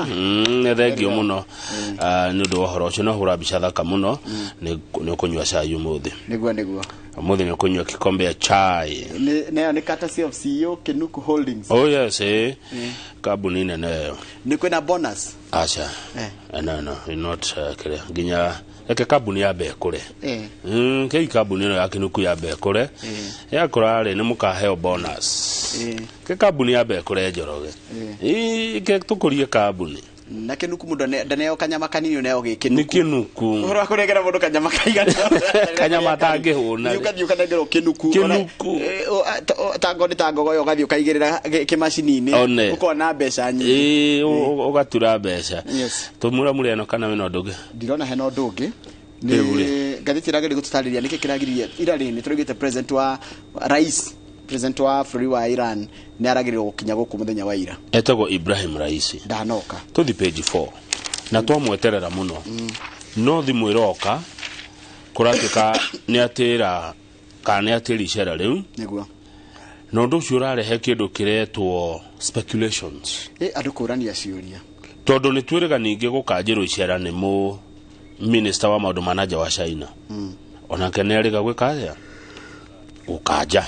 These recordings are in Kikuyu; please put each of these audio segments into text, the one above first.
Nĩ thengio mũno. Ah, nĩ ũndũ wa ũhoro ũcio no hũra mbica thaka mũno. Nĩ ũkũnyua cai ũmũthĩ. Nĩguo. Ũmũthĩ nĩ ũkũnyua kikombe ya chai. Nayo nĩ courtesy of CEO Kinuku Holdings. Oh yes, eh. Kambuni nene ĩyo. Nĩ kwĩna bonus? Aca. No, not kĩrĩa nginya reke kambuni yambe ĩkũre. Kei kambuni ĩno ya Kinuku yambe ĩkũre. Yakũra rĩ, nĩ mũkaheo bonus. Ke kambuni yambe ĩkũre, Njoroge. Ĩ, ke tũkũrie kambuni. Na Kinuku mũndũ ndaneo kanyama kanini, ũneo gĩ Nĩ Kinuku. Kinuku. Ũhoro wa kũnengera mũndũ kanyama kaigana. Kanyama atangĩhũna. Nĩ ũgathiĩ ũkanengerwo Kinuku. Kinuku. Tango nĩ ta ngogoyo, ũgathiĩ ũkaigĩrĩra kĩmacini-inĩ. One. Ũkona mbeca nyingĩ. Ĩ, ũgatura mbeca. Tũmuramure ĩno kana wĩna ũndũ ũngĩ? Ndirona hena ũndũ ũngĩ. Rĩu rĩ. Nĩ ngathĩti ĩrageria gũtũtarĩria nĩkĩ kĩragiririe ira rĩ, nĩ tũraugĩte president wa rais, president wa bũrũri wa Iran nĩ aragĩrĩrwo gũkinya gũkũ mũthenya wa ira. Etagwo Ibrahim Raisi. Ndanoka. Tũthi page 4 na twamweterera mũno, no thimũ ĩroka kũratuĩka nĩ atĩra kana nĩ atĩri icera rĩu. Na ũndũ ũcio ũrarehe kĩndũ kĩretwo speculations. Ĩ, andũ kũrania ciũria. Tondũ nĩ twĩrĩga ningĩ gũkanjĩrwo icera nĩ mũ minister wa maũndũ ma nanja wa China, onake nĩ arĩga gwĩka atĩa, gũkanja.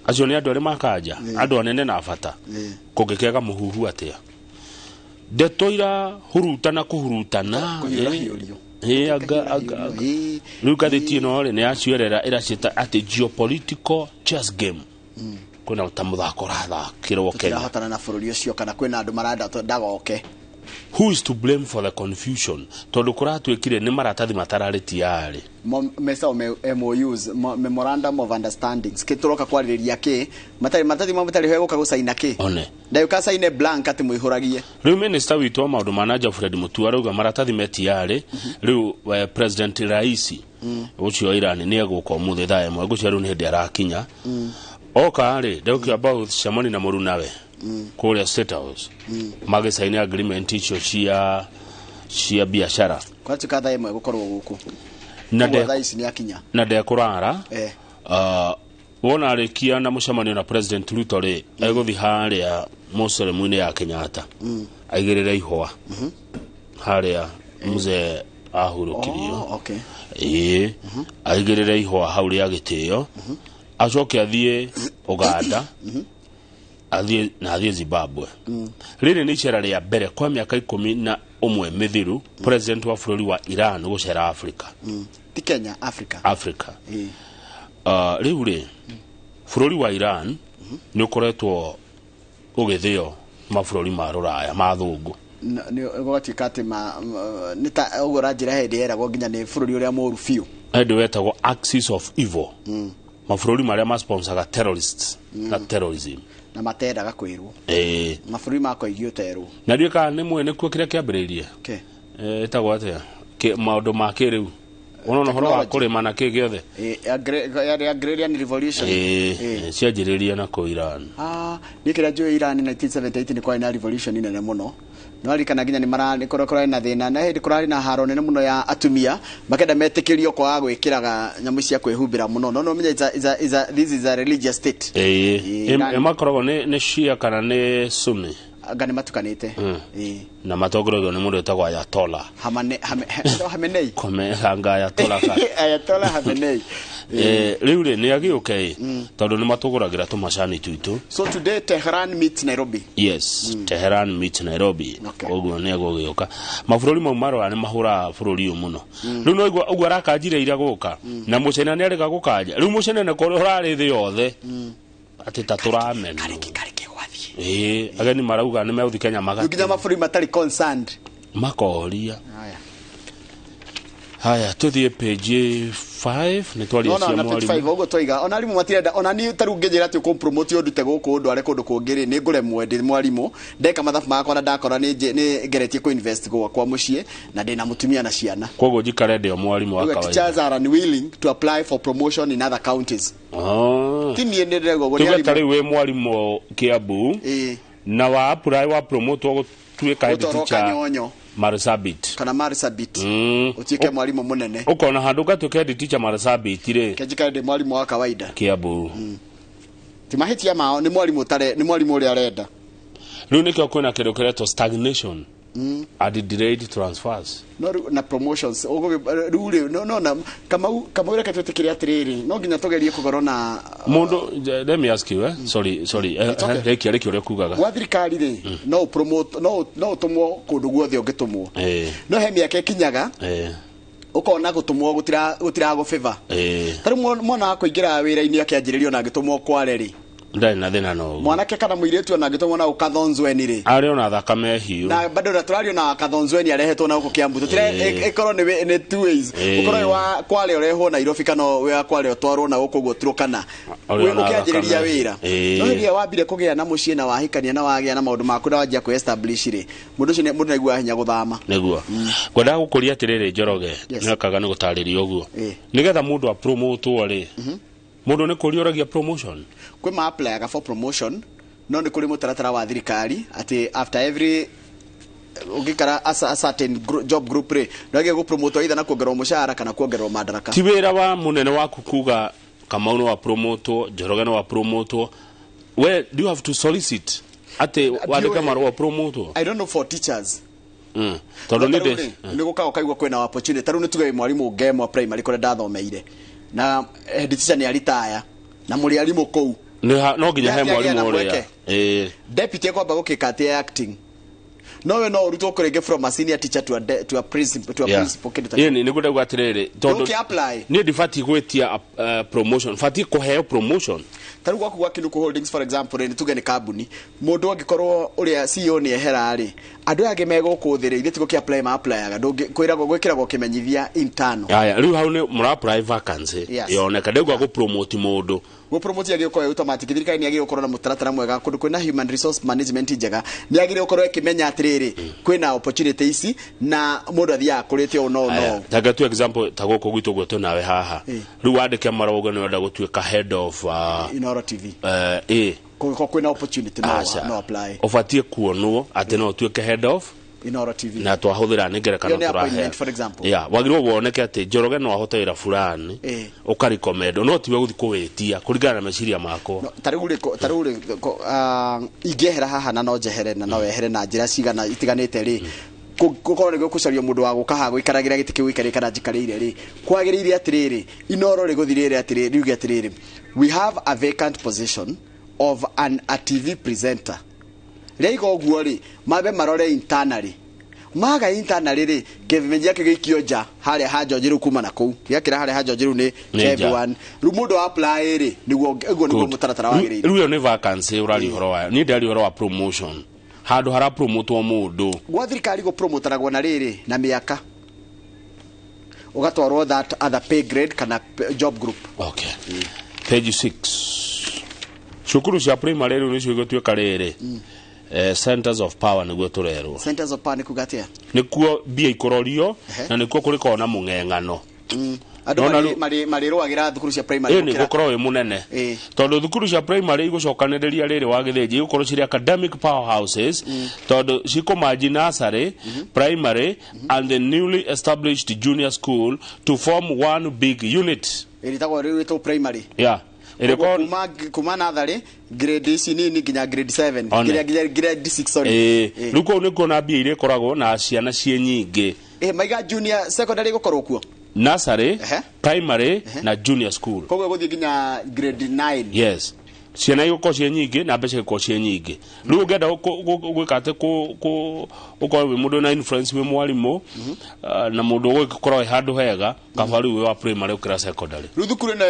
Acio nĩ andũ arĩa makanja, andũ anene na bata. Kũngĩkĩaga mũhuhu atĩa, ndeto irahurutana kũhurutana. Kũhiũrahiũrio. Ĩ, anga. Rĩu ngathĩti ĩno rĩ, nĩ yaciorera, ĩraciĩta atĩ geopolitical chess game, kwĩna ta mũthako ũrathakĩrwo Kenya. Tũtirahotana na bũrũri ũcio kana kwĩna andũ marenda ndagoke. Who is to blame for the confusion? Tondũ kũratuĩkire nĩ maratathi matararĩ tiarĩ. Mesa MOUs, memorandum of understandings, kä tũroka kwarĩrĩria kä matarĩ maratathi mamwe matarĩ ho, gũka gũcaina kä. One. Ndagĩũka caine blank atĩ mũihũragie. Rĩu minister witũ wa maũndũ ma nanja Fred Mutua arauga maratathi me tiarĩ. Rĩu President Raisi ũcio wa Iran nĩ egũka ũmũthĩ thaa 1. Ngũcia rĩu nĩ hĩndĩ arakinya. Oka rĩ, ndegũkiuga about cemani na mũrunawe kũrĩa State House, magĩcaini agreement icio cia biacara. Kwatuĩka thaa 1 gũkorwo gũkũ. Na Ũguo thaa ici nĩ akinya. Na ndekũrara. Wona arĩkia na mũcemanio na President Ruto rĩ, egũthiĩ harĩa mausoleum-inĩ ya Kenyatta, aigĩrĩre ihũa harĩa mzee ahurũkirio. Oh, okay. Ĩĩ, aigĩrĩre ihũa hau rĩa gĩtĩo, acoke athiĩ Uganda, athiĩ na athiĩ Zimbabwe. Rĩrĩ nĩ icera rĩa mbere kwa mĩaka 11 mĩthiru president wa bũrũri wa Iran gũcera Africa. Ti Kenya, Africa. Africa. Rĩu rĩ, bũrũri wa Iran nĩ ũkoretwo ũgĩthĩo mabũrũri ma rũraya ma thũngũ. Nĩ gũgatuĩka atĩ nĩ ta ũguo ũranjĩra hĩndĩ yeragwo nginya nĩ bũrũri ũrĩa mũũru biũ. Hĩndĩ wetagwo axis of evil, mabũrũri marĩa masponsaga terrorists na terrorism. Na matendaga kwĩrwo. Mabũrũri makoigio terwo. Na ndiũĩ kana nĩ mwĩ nĩkuo kĩrĩa kĩambĩrĩirie. Ĩtagwo atĩa? Maũndũ ma kĩrĩu, wona ũhoro wa Technology. kũrĩma na kĩ gĩothe. Yarĩ agrarian revolution. Cianjĩrĩria na kũ Iran. Ah, niĩ kĩrĩa njũĩ, Iran 1978 nĩ kwarĩ na revolution nene mũno. Nĩ waririkana nginya nĩ mara nĩ kũrarĩ na thĩna, na hĩndĩ kũrarĩ na haro nene mũno ya atumia makenda metĩkĩrio kwaga gwĩkĩraga nyamũ cia kwĩhumbĩra mũno, no no menya this is a religious state. Iran. Makoragwo nĩ Shia kana nĩ Sunni. Anga nĩ matukanĩte. Na matongoragio nĩ mũndũ wĩtagwo Ayatollah. Hamane Hame, Hamenei. Kome anga Ayatollah ka. Ayatollah Hamenei. Rĩu rĩ, nĩ agĩũke ĩ, tondũ nĩ matũgũragĩra tũmacani twitũ. So today Tehran meets Nairobi. Yes, Tehran meets Nairobi. Koguo nĩ egũgĩũka. Mabũrũri mau marora nĩ mahũraga bũrũri ũyũ mũno. Rĩu no igua ũguo arakanjire ira gũka, na mũcena nĩ arĩga gũkanja. Rĩu mũcena nĩ kũrĩa ũrarĩ thĩ yothe atĩ ta tũramenwo. Karĩki gwathiĩ. Ĩĩ, ageni marauga nĩ megũthiĩ Kenya. Rĩu nginya magate mabũrũri matarĩ concerned. Makoria. Haya. Haya, tũthiĩ page 5, nĩ twaria No, no, cia na 25 mwarimũ. Ũguo twaiga ona arimũ matirenda, ona niĩ ta rĩu ngĩnjĩra atĩ ũkũmpromote ũndute gũkũ ndware kũndũ kũngĩ rĩ, nĩ ngũremwo. Ndĩ mwarimũ, ndeka mathabu makwa na ndakora nĩ ngeretie kũ invest gwakwa mũciĩ na ndĩna mũtumia na ciana. Koguo njikare ndĩ o mwarimũ wa Rĩu kawaida. Teachers are unwilling to apply for promotion in other counties. Ti niĩ nĩ ndĩrauga ũguo, nĩ Tuge ta arimũ. rĩu wĩ mwarimũ Kiambu na wa apply wa promote gũtuĩka head Gũtwarwo teacher Kanyonyo. Marsabit. Kana Marsabit, ũtuĩke mwarimũ mũnene. Ũkona handũ ngatuĩka head teacher Marsabit rĩ, kenjikare ndĩ mwarimũ wa kawaida. Kiambu. Ti mahĩtia mao, nĩ mwarimũ ũtare, nĩ mwarimũ ũrĩa arenda. Rĩu nĩkĩo kwĩna kĩndũ kĩretwo stagnation. And delayed transfers. No rĩu na promotions rĩu rĩ no na Kamau reke twĩtĩkĩre atĩrĩrĩ, no nginya tũgerie kũgorwo na Mundu, let me ask you, sorry, sorry, okay. rĩkia rĩkia ũrĩa kugaga. Gwa thirikari rĩ, no ũpromote, no ũtũmwo kũndũ guothe ũngĩtũmwo, no he mĩaka ĩkinyaga ũkona gũtũmwo gũtiragũ favor. Ta rĩu mwana wa kũingĩra wĩra-inĩ akĩanjĩrĩrio na angĩtũmwo Kware rĩ, Ndarĩ na thĩna no ũguo. Mwanake kana mũirĩtu ona angĩtũmwo na Kathonzweni rĩ, arĩ ona thakame hiũ. Na bado na tũrario na Kathonzweni arehetwo na gũkũ Kiambu, tũtire ĩkorwo nĩ two ways, ũkorwo wĩ wa Kware ũrehwo Nairobi kana wĩ wa Kware ũtwarwo na gũkũ ũguo Turkana. Ũrĩ ona ũkĩanjĩrĩria thakame. wĩra, no hĩndĩ ĩrĩa wambire kũgĩa na mũciĩ na wahikania na wagĩa na maũndũ maku na wanjia kwĩ-establish rĩ, mũndũ ũcio mũndũ nĩaiguaga hinya gũthama. Nĩguo ngwendaga gũkũria atĩrĩrĩ, Njoroge, nĩakaga nĩ gũtarĩria ũguo, nĩgetha mũndũ apromotwo rĩ, mũndũ nĩ kũria ũragia promotion? Kwĩ ma applyaga for promotion, no nĩ kũrĩ mũtaratara wa thirikari atĩ after every ũngĩikara a certain job group rĩ, ndwagĩrĩire gũpromotwo either na kuongererwo mũcara kana kuongererwo madaraka. Ti wĩra wa mũnene waku kuga Kamau nĩ wa promotwo, Njoroge nĩ wa promotwo? We, do you have to solicit atĩ wandĩke marũa promotwo? I don't know for teachers. Tondũ nĩ Tarĩu ndĩ rĩ, nĩ gũkaga ũkaigua kwĩna opportunity. Tarĩu nĩ tuge wĩ mwarimũ Ngemwa Primary kũrĩa ndathomeire, na head teacher nĩ aritaya na mũrĩ arimũ kũu. No nginya he Nĩ akĩagĩa na mwarimũ ũrĩa mweke. Deputy ekwamba gũkĩka atĩ acting, no we no ũrutwo kũrĩngĩ from a senior teacher to a principal, to a principal, kĩndũ ta Ĩĩ, nĩguo ndauga atĩrĩrĩ, tondũ Ndũngĩ apply. Niĩ ndibatiĩ gwĩtia promotion, batiĩ kũheo promotion. Ta rĩu gwaku gwa Kinuku Holdings, for example rĩ, nĩ tuge nĩ kambuni, mũndũ angĩkorwo ũrĩa CEO nĩ ehera rĩ, andũ aya angĩ me gũkũ thĩ rĩ, ithuĩ ti gũkĩ apply ma applyaga, kwĩragwo gwĩkĩragwo kĩmenyithia internal. Aya, rĩu hau nĩ mũra apply vacancy yoneka, ndauga gũpromote mũndũ. Gũpromote yagĩrĩirwo gũkorwo automatic. Thirikari nĩ yagĩrĩirwo gũkorwo na mũtaratara mwega. Kũndũ kwĩna human resource management njega, nĩ yagĩrĩirwo gũkorwo ĩkĩmenya atĩrĩrĩ, kwĩna opportunity ici na mũndũ athiaga kũrĩte ũũ no Aya, no ta tu example, ta gũkũ gwitũ ũguo twĩ nawe haha, rĩu wandĩke marũa ũguo nĩ ũrenda gũtuĩka head of Inoro TV. Ĩ Kũngĩkorwo kwĩna opportunity, no Aca. no apply. Ũbatiĩ kuonwo atĩ no ũtuĩke head of Inoro TV. Na twahũthĩra nĩ ngerekano Ĩyo nĩ tũrahe. appointment, for example. Yeah, wagĩrĩirwo woneke atĩ Njoroge no ahote wĩra fulani, ũkarecommend, no tiwe gũthiĩ kũwĩtia kũringana na meciria makwa. No, ta rĩu rĩ, ingĩehera haha na no njehere na no wehere na njĩra cigana itiganĩte rĩ, gũkorwo nĩ gũkũcario mũndũ wa gũka haha gũikaragĩra gĩtĩ kĩu gũikarĩre kana njikarĩire rĩ, kwagĩrĩire atĩrĩrĩ, Inoro rĩgũthiĩ rĩre atĩrĩrĩ, riuge atĩrĩrĩ, "We have a vacant position of a TV presenter." Rĩaiga ũguo rĩ, mambe marore internally, maga internally rĩ, kĩmenyithia kĩu gĩikio nja harĩa ha Njonji. Rĩu kuma na kũu gĩakĩra harĩa ha Njonji rĩu nĩ Nĩ nja. everyone. Rĩu mũndũ wa apply rĩ, nĩguo ũguo nĩguo Good. mũtaratara wagĩrĩire. Rĩu ĩyo nĩ vacancy ũraria ũhoro wayo, niĩ ndaria ũhoro wa promotion, handũ harapromotwo mũndũ. Gwa thirikari gũpromotaragwo na rĩrĩ, na mĩaka, ũgatwarwo that other pay grade kana job group. Okay, page 6, cukuru cia primary rĩu nĩcio igũtuĩka rĩrĩ, centers of power, nĩguo tũrerwo. Centers of power nĩ kuga atĩa? Nĩkuo mbia ikũrorio na nĩkuo kũrĩkorwo na mũng'eng'ano. Andũ Nona marĩrũagĩra thukuru cia primary ĩ nĩ gũkĩra- gũkorwo wĩ mũnene, tondũ thukuru cia primary igũcokanĩrĩria rĩrĩ wa gĩthĩnji, igũkorwo cirĩ academic powerhouses, tondũ cikũmanji nursery, primary and the newly established junior school to form one big unit. Ĩrĩtagwo rĩu ĩtwo primary. Yeah, Koguo ĩrĩkorwo kuma natharĩ grade ici nini nginya grade 7, One. nginya grade 6, sorry. Rĩu kũu nĩkuo na mbia iria ikoragwo na ciana ciĩ nyingĩ. Maiga junior secondary gũkorwo kuo. Nursery, primary na junior school. Koguo gũthiĩ nginya grade 9. Yes, ciana igũkorwo ciĩ nyingĩ na mbeca igũkorwo ciĩ nyingĩ. Rĩu ũngĩenda gwĩka atĩ ũkorwo wĩ mũndũ na influence, wĩ mwarimũ na mũndũ ũgũkorwo wĩ handũ hega, kaba rĩu wĩ wa primary ũkĩra secondary. Rĩu thukuru ĩno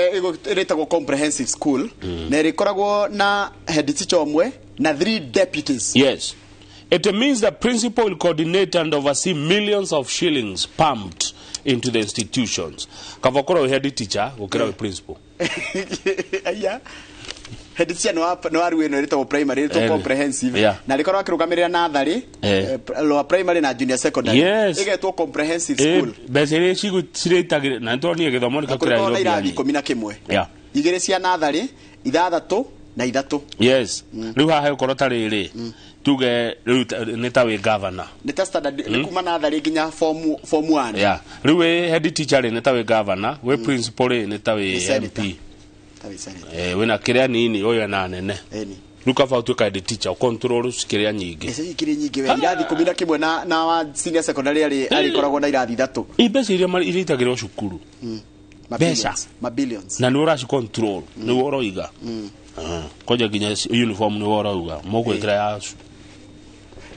ĩrĩtagwo comprehensive school na ĩrĩkoragwo na head teacher ũmwe na three deputies. Yes. It means the principal will coordinate and oversee millions of shillings pumped into the institutions. Kaba ũkorwo wĩ head teacher gũkĩra wĩ principal. Aya, head teacher nĩ wa rĩu ĩno ĩrĩtagwo primary, ĩrĩtwo comprehensive, na rĩkorwo akĩrũgamĩrĩra natharĩ, lower primary na junior secondary. Ĩgetwo comprehensive school. Mbeca iria cirĩitagĩrĩra na nĩtũronire gĩthomo nĩkĩo Kũrĩkorwo na kĩrathirwo irathi mbia. 11, 2 cia natharĩ, 6 na 3. Yes, rĩu haha gũkorwo ta rĩrĩ, tuge rĩu nĩ ta wĩ governor. Nĩ ta standard, nĩ kuma natharĩ nginya form 1. Yeah, rĩu wĩ head teacher rĩ, nĩ ta wĩ governor, wĩ principal rĩ, nĩ ta Nĩ wĩ senator. MP. Ta wĩ senator. Wĩna kĩrĩa nini, ũyũ ena nene. Ĩni. Rĩu kaba ũtuĩka head teacher ũcontrol cikĩrĩa nyingĩ. Mbeca ikĩrĩ nyingĩ we, irathi 11 na wa senior secondary arĩkoragwo na irathi 3. I mbeca iria iria itagĩrwo cukuru. Ma Mbeca. billions, ma billions. Na nĩ ũraci control, nĩ ũroiga. Kwanja nginya uniform nĩ ũrauga mũgwĩkĩra ya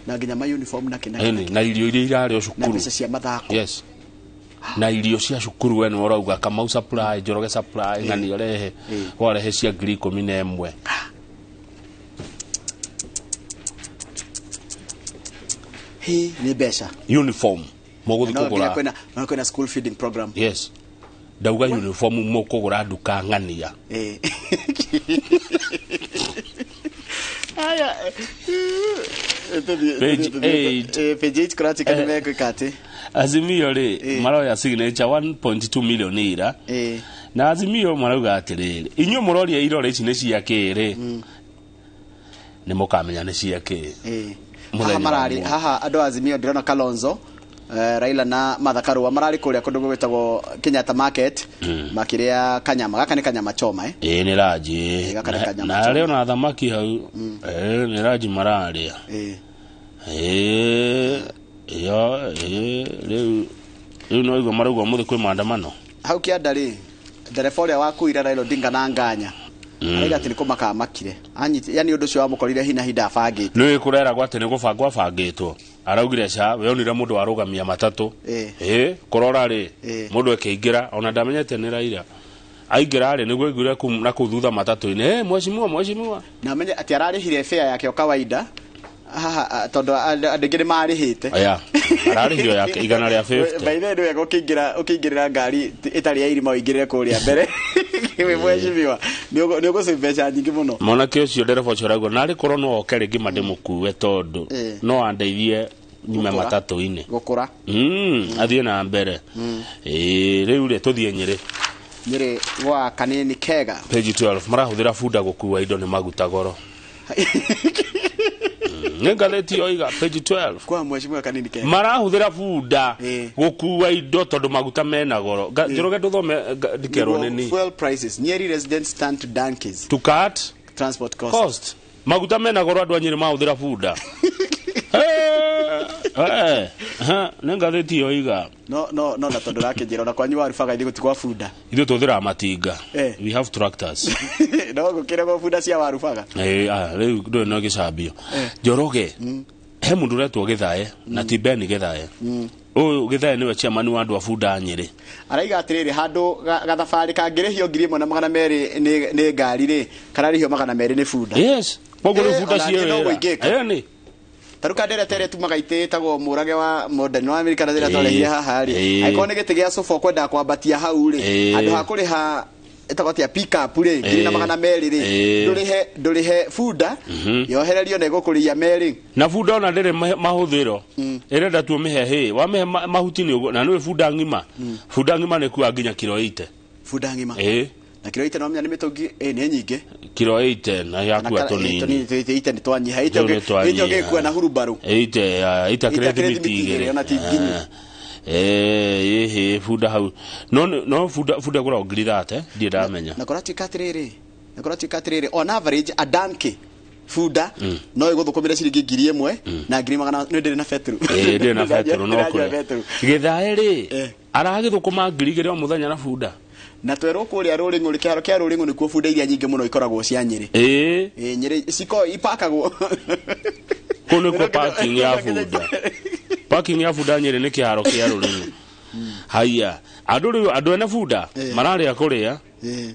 Na nginya ma uniform na kĩna. Ĩni, na irio iria irarĩo Na cukuru. mbeca cia mathako. Yes, na irio cia cukuru we nĩ ũrauga Kamau supply, Njoroge supply, ng'ani ũrehe, warehe cia 11,000. Hi, nĩ mbeca. Uniform mũgũthiĩ No nginya kũgũra. kwĩna school feeding program. Yes, ndauga uniform mũkũgũra nduka ng'ania. Aya. Page 8. Page 8 kũratuĩka nĩ megwĩka atĩ. Azimio rĩ maroya signature 1.2 million ira. Na Azimio marauga atĩrĩrĩ, inyuĩ mũroria irore ici nĩ cia kĩ rĩ, nĩ mũkamenya nĩ cia kĩ. Mũthenya Haha wa mararĩ ũmũthĩ. Haha andũ a Azimio ndĩrona Kalonzo, Raila na Martha Karua mararĩ kũrĩa kũndũ gwĩtagwo Kenyatta Market makĩrĩa kanyama gaka nĩ kanyama choma. Ĩĩ, nĩ ranji. Gaka nĩ kanyama Na choma. arĩa ona thamaki hau. Ĩĩ, nĩ ranji mararĩa. Ĩĩ, yo ĩĩ, rĩu no igua marauga ũmũthĩ kwĩ maandamano. Hau kĩanda rĩ, ndereba ũrĩa wakuire Raila Odinga na nganya arauga atĩ nĩ kũmaka amakire anyiti, yani ũndũ ũcio wamũkorire hina hi ndabangĩte. Nĩ kũreragwo atĩ nĩ gũbangwo abangĩtwo, araugire ca we onire mũndũ warũgamia matatũ. Ĩĩ, kũrora rĩ, mũndũ akĩingĩra ona ndamenyete nĩ Raila aingĩra rĩ, nĩguo aiguire na kũu thutha matatũ-inĩ, "Eh, mheshimiwa, mheshimiwa." Na amenye atĩ ararĩhire fare yake o kawaida haha, tondũ andũ aingĩ nĩ marĩhĩte. Aya ararĩhio yake 150. By the way, nĩ wega ũkĩingĩrĩra ngari ĩtarĩ ya irima ũingĩrĩre kũrĩa mbere wĩ mheshimiwa, nĩ ũgũcĩve mbeca nyingĩ mũno. Mwanake ũcio, ndereba ũcio arauga narĩ korwo no oke rĩngĩ mandĩmũkue tondũ no andeithie nyume Gũkũra. matatũ-inĩ. Gũkũra. Athiĩ na mbere. Ĩĩ, rĩu rĩ tũthiĩ Nyĩrĩ. Nyĩrĩ gwa Kanini Kega. Page 12, marahũthĩra bunda gũkua indo nĩ maguta goro. Nĩ ngathĩti yoiga, page 12. Kwa mheshimiwa Kanini Kega. Marahũthĩra bunda gũkua indo tondũ maguta mena goro. Njoroge, ndũthome ndikerwo nĩ ni. Fuel prices, Nyeri residents turn to donkeys To cut transport cost. Cost, maguta mena goro, andũ a Nyĩrĩ mahũthĩra bunda. Eh, nĩ ngathĩti yoiga. No na tondũ rakĩnjĩra ona kwanyu warubaga ithuĩ gũti kwa bunda. Ithuĩ tũhũthĩraga matinga. We have tractors. No gũkĩragwo bunda cia warubaga. Rĩu ndũrĩ na gĩcambio, Njoroge. He mũndũ ũretwo Gĩthae, na ti Ben Gĩthae ũyũ. Gĩthae nĩwe chairman wa andũ a bunda Nyĩrĩ. Araiga atĩrĩrĩ, handũ gathabarĩ kangĩrĩhio 1200 nĩ ngari rĩ, kararĩhio 200 nĩ bunda. Yes, koguo rĩu bunda Ona ciĩ niĩ no wĩra. gũingĩka. Ĩni. Tarĩu kandereta ĩrĩa tumaga itĩ ĩtagwo mũrage wa modern wa Amerika na rĩrĩa twarehire haha rĩ, angĩkorwo nĩ gĩtĩ gĩa sofa ũkwendaga kwambatia hau rĩ, handũ ha kũrĩha ĩtagwo atĩa, pick up rĩ, 1200 rĩ, ndũrĩhe bunda yohererio na ĩgũkũrĩhia merĩ. Na bunda ona ndĩrĩ mahũthĩro, ĩrenda tu ũmĩhe hĩ wamĩhe mahuti nĩ ũguo, na nĩwĩ bunda ng'ima, bunda ng'ima nĩ kuaga nginya kiro 80. Bunda ng'ima? Ĩĩ. Na kiro 80 no menya nĩ mĩtũngi nĩ nyingĩ. Kiro 80 na yakua tũnini. Tũnini, 80 nĩ twanyiha. Tũu nĩ twanyiha. 80 ũngĩkua na hurumbarũ. 80 ita Ita kĩrĩa kĩrĩa thimiti thimiti igĩrĩ. igĩrĩ, ona ti nginyu. Ĩhĩ, bunda hau no bunda ĩgũragwo 30,000, ndirĩ ndamenya. Na kũratuĩka atĩrĩrĩ, on average a donkey, bunda, no ĩgũthũkũmĩre ciringi 1000 na ngiri magana nĩ ndĩrĩ na betũrũ. Ĩĩ, ndĩrĩ na betũrũ no Ndĩranyua kũrĩa betũrũ. Gĩthae rĩ, aragĩthũkũma 2000 o mũthenya na bunda. Na twerwo kũrĩa Rũrĩng'ũ, kĩharo kĩa Rũrĩng'ũ nĩkuo bunda iria nyingĩ mũno ikoragwo cia Nyĩrĩ. Ĩĩ, Nyĩrĩ ciko ipakagwo. Kũu nĩkuo parking ya bunda, parking ya bunda Nyĩrĩ nĩ kĩharo kĩa Rũrĩng'ũ. Haiya, andũ rĩu, andũ ene bunda mararĩa kũrĩa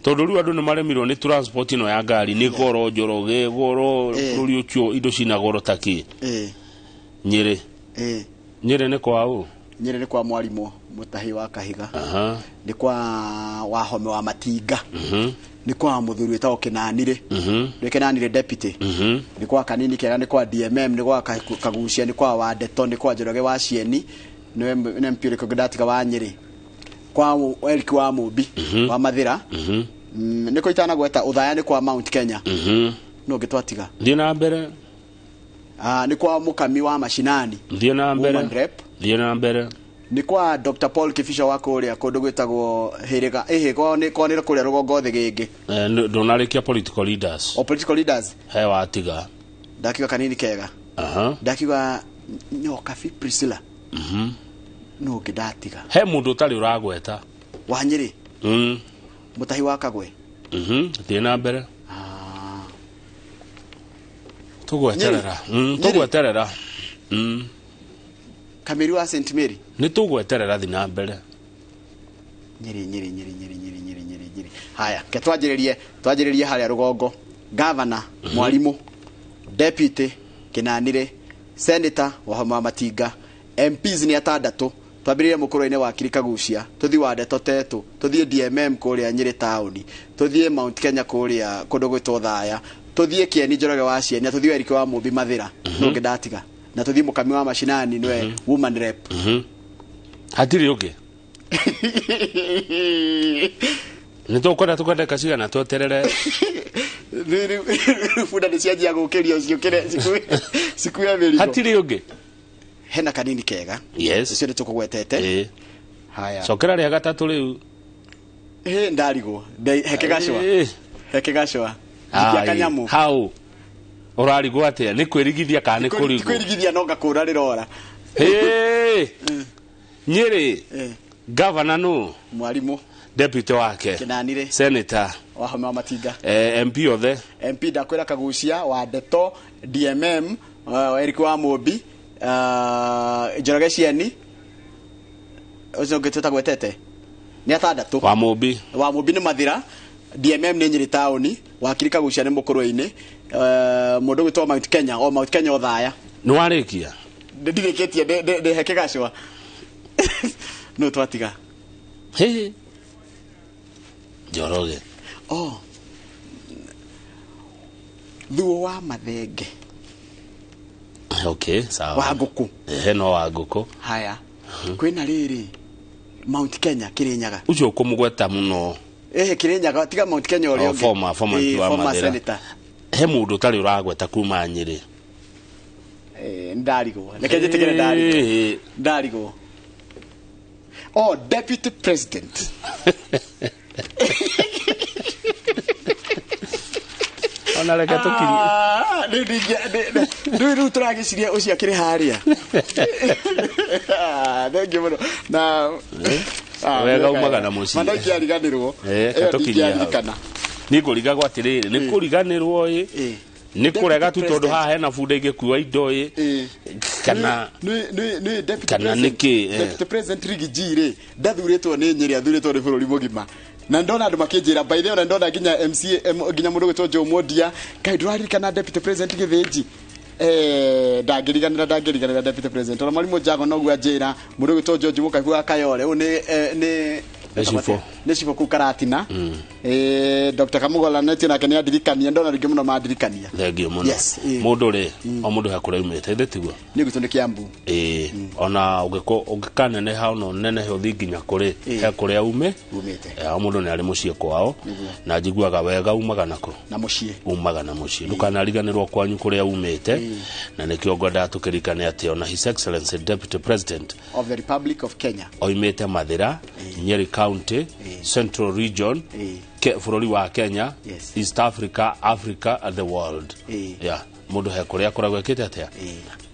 tondũ rĩu andũ nĩ maremirwo nĩ transport ĩno ya ngari, nĩ goro, Njoroge, goro. Bũrũri ũcio indo cina goro ta kĩ. Nyĩrĩ. Nyĩrĩ nĩ kwa ũ? Nyĩrĩ nĩ kwa mwarimũ Mũtahi wa Kahiga. Nĩ kwa Wahome wa Matinga. Nĩ kwa mũthuri wĩtagwo Kĩnanirĩ. Nĩ Kĩnanirĩ deputy. Nĩ kwa Kanini Kega, nĩ kwa DMM, nĩ kwa Kagucia, nĩ kwa Wandeto, nĩ kwa Njoroge wa Cieni, nĩ MP ũrĩkũ ndatiga wa Nyĩrĩ, kwa Eric wa Mũmbi wa Mathĩra. Nĩ kũ itanagweta Ũthaya, nĩ kwa Mount Kenya. No ngĩtwatiga. Thiĩ na mbere. Ah, nĩ kwa Mũkami wa Mashinani. Thiĩ na mbere. Woman rep. Thiĩ na mbere. Nĩ kwa Dr Paul Kibisho wa kũrĩa kũndũ gwĩtagwo Hĩrĩga ĩhĩ kwao nĩ kwao nĩ kũrĩa rũgongo thĩ gĩngĩ. Ndũnarĩkia political leaders. O political leaders. He watiga. Ndakiuga Kanini Kega. Ndakiuga Nyokabi Priscilla. No ũngĩ ndatiga? He mũndũ ũtarĩ ũragweta. Wa Nyĩrĩ? Mũtahi wa Kagwe. Thiĩ na mbere. Ah. Tũgweterera. Nyĩrĩ. Nyĩrĩ. Tũgweterera. Kamĩri wa St Mary. Nĩ tũgweterera, thiĩ na mbere. Nyĩrĩ, Nyĩrĩ, Nyĩrĩ, Nyĩrĩ, Nyĩrĩ, Nyĩrĩ, Nyĩrĩ, Nyĩrĩ. Haya, ke twanjĩrĩrie harĩa rũgongo. Gavana Mwarimũ, deputy Kĩnanire, senator Wahoma Matinga, MPs nĩ atandatũ. Twambĩrĩrie mũkũrũ-inĩ wa Kirikagucia, tũthiĩ wa Ndeto Tetũ, tũthiĩ DMM kũrĩa Nyĩrĩ taũni, tũthiĩ Mount Kenya kũrĩa kũndũ gwĩtwo Thaya, tũthiĩ Kĩeni Njoroge wa Cieni, na tũthiĩ Erike wa Mũmbi Mathĩra. No ũngĩ ndatiga? Na tũthiĩ Mũkami wa Mashinani, nĩwe woman rep. Hatirĩ ũngĩ? Nĩ tũkwenda tũkwenda cigana tweterere. Rĩu bunda nĩ cianjia gũkĩrio ciũkĩre cikue mĩrigo. Hatirĩ ũngĩ? Hena Kanini Kega. Yes. Ũcio nĩ tũkũgwetete. Haya. Cokera rĩa gatatũ rĩu. Hĩ, ndarigwo. Heke gacwa. Heke gacwa. Ai, Ikia kanyamũ. Hau ũrarigwo atĩa? Nĩ kwĩrigithia kana nĩ kũrigwo? Kwĩrigithia no ngakũra rĩrora. Hĩ! Nyĩrĩ. Gavana nũ? Mwarimũ. Deputy wake? Kĩnanire. Senator? Wahome wa Matinga. MP othe? MP ndakwĩra Kagucia wa Ndeto, DMM, Eric wa Mũmbi, Njoroge Cieni. Ũcio ũngĩ tũtagwetete nĩ atandatũ. Wa Mũmbi. Wa Mũmbi nĩ Mathira, DMM nĩ Nyĩrĩ taũni, Wakiri Kagucia nĩ Mũkũrwe-inĩ, mũndũ gwĩtwo Mount Kenya, o Mount Kenya Othaya. Nĩ warĩkia? Ndirĩkĩtie, ndĩheke gacwa no twatiga. Hĩ! Njoroge. Oh, thuo wa Mathenge. Okay, sawa. Wa ngũkũ. Ehe, no wa ngũkũ. Haya, kwĩna rĩrĩ Mount Kenya Kĩrĩnyaga. Ũcio ũkũmũgweta mũno. Ehe, Kĩrĩnyaga, tiga Mount Kenya ũrĩa O, ũngĩ. former Ĩĩ, MP wa former Mathĩra. senator. He mũndũ ũtarĩ ũragweta kuma Nyĩrĩ. Eh, ndarigwo, reke njĩtĩkĩre ndarigwo. Ndarigwo. Oh, deputy president. Ona reke tũkirie. Ah, rĩu rĩu tũragĩciria ũcio akĩrĩ harĩa. Ah, thengiũ mũno na ah, Wega wega. umaga na mũciĩ. Mana ingĩariganĩrwo. Eh, Ĩyo tũkinyie hau. ndingĩaririkana. Nĩ ngũrigagwo atĩrĩrĩ, nĩ kũriganĩrwo ĩ, nĩ kũrega tu, Deputy tondũ president. haha hena bunda ingĩkua indo ĩ, kana Nĩ deputy kana president. nĩkĩ, eh. Deputy president Riggy G rĩ, ndathurĩtwo nĩ Nyĩrĩ, athurĩtwo nĩ bũrũri mũgima, na ndona andũ makĩnjĩra, by the way, ona ndona nginya MCA, nginya mũndũ gwĩtwo Joe Mondia, kaĩ ndũraririkana deputy president Gĩthĩnji? Ndangĩriganĩra deputy president. Ona Mwarimũ Njago noguo anjĩra. Mũndũ gwĩtwo George Mũkaibu wa Kayore, ũyũ nĩ nĩ Nĩ cibũ. Nĩ cibũ kũu Karatina. Dr. Kamugola netio nake nĩ andirikania, ndona rĩngĩ mũno mandirikania. Thengiũ mũno. Yes, eh. Mũndũ rĩ, o mũndũ he kũrĩa aumĩte, ithĩ tiguo? Nĩ gwitũ nĩ Kiambu. Ĩĩ, ona ũngĩkaneneha, ona ũnenehe ũthiĩ nginya kũrĩ, he kũrĩa ume Umĩte. O mũndũ nĩ arĩ mũciĩ kwao. Nĩguo. Na njiguaga wega umaga nako. Na mũciĩ. Umaga na mũciĩ, ndũkanariganĩrwo kwanyu kũrĩa umĩte. Na nĩkĩo ngwendaga tũkĩririkane atĩ ona His Excellency Deputy President of the Republic of Kenya oimĩte Mathĩra, Nyeri County, Central Region, bũrũri wa Kenya, East Africa, Africa and the world. Yeah, mũndũ he kũrĩa akoragwo ekĩte atĩa,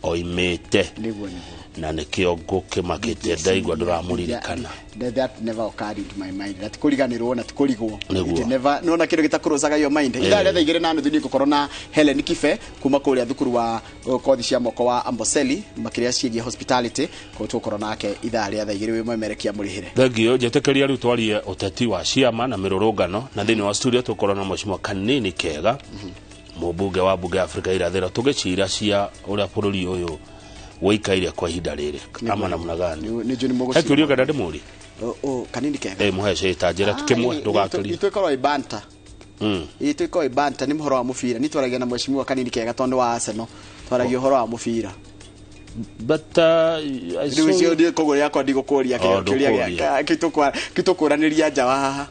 oimĩte. Nĩguo. Na nĩkĩo ngũkĩmakĩte ndaigua ndũramũririkana. That never occurred into my mind, that kũriganĩrwo na tikũrigwo. Nĩguo. It never, nona kĩndũ gĩtakũrũcaga your mind. Ithaa rĩa 2:30 nĩ ngũkorwo na Helen Kibe kuma kũrĩa thukuru wa kothi cia moko wa Amboseli, makĩria ciĩgiĩ hospitality. Koguo tũgũkorwo nake ithaa rĩa thaa 2 wĩ mwemerekia mũrĩhĩre. Thengio. Njĩtĩkĩria rĩu twarie ũteti wa ciama na mĩrũrũngano, na thĩinĩ wa studio tũkorwo na Mheshimiwa Kanini Kega, mũmbunge wa bunge ya Afrika Irathĩro, tũgĩcira cia ũrĩa bũrũri ũyũ wĩikaire kwa ihinda rĩrĩ ama namna gani. Nĩ njũ nĩ He kĩũria mũgũciria. ngenda ndĩmũrie. Kanini Kega. Mũhe cĩta njĩra kĩmwe, ndũgakĩrie. Itũ ĩkorwo ibanta. Itũ ĩkorwo ibanta nĩ mũhoro wa mũbira. Nĩ twaragia na Mheshimiwa Kanini Kega tondũ wa Arsenal, twaragia ũhoro wa mũbira. But I Rĩu saw ũcio ndiĩ, koguo yakwa ndigũkũria. Oh, Kĩũria ndũkũria. gĩtũkũranĩria nja wa haha.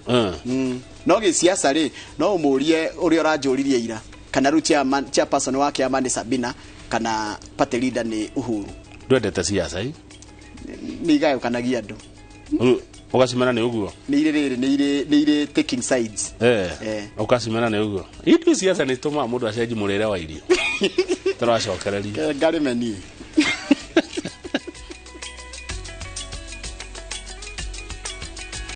No gĩciaca rĩ, no ũmũrie ũrĩa ũranjũririe ira, kana rĩu chairperson wa kĩama nĩ Sabina kana party leader nĩ Uhuru. Ndwendete siasa i? Nĩ igayũkanagia andũ. Rĩu ũgacimena nĩ ũguo. Nĩ irĩ rĩrĩ, nĩ irĩ taking sides. Ũkacimena nĩ ũguo. Ithuĩ siasa nĩ itũmaga mũndũ acenji mũrĩre wa irio tũracokereria. Ngarĩme niĩ.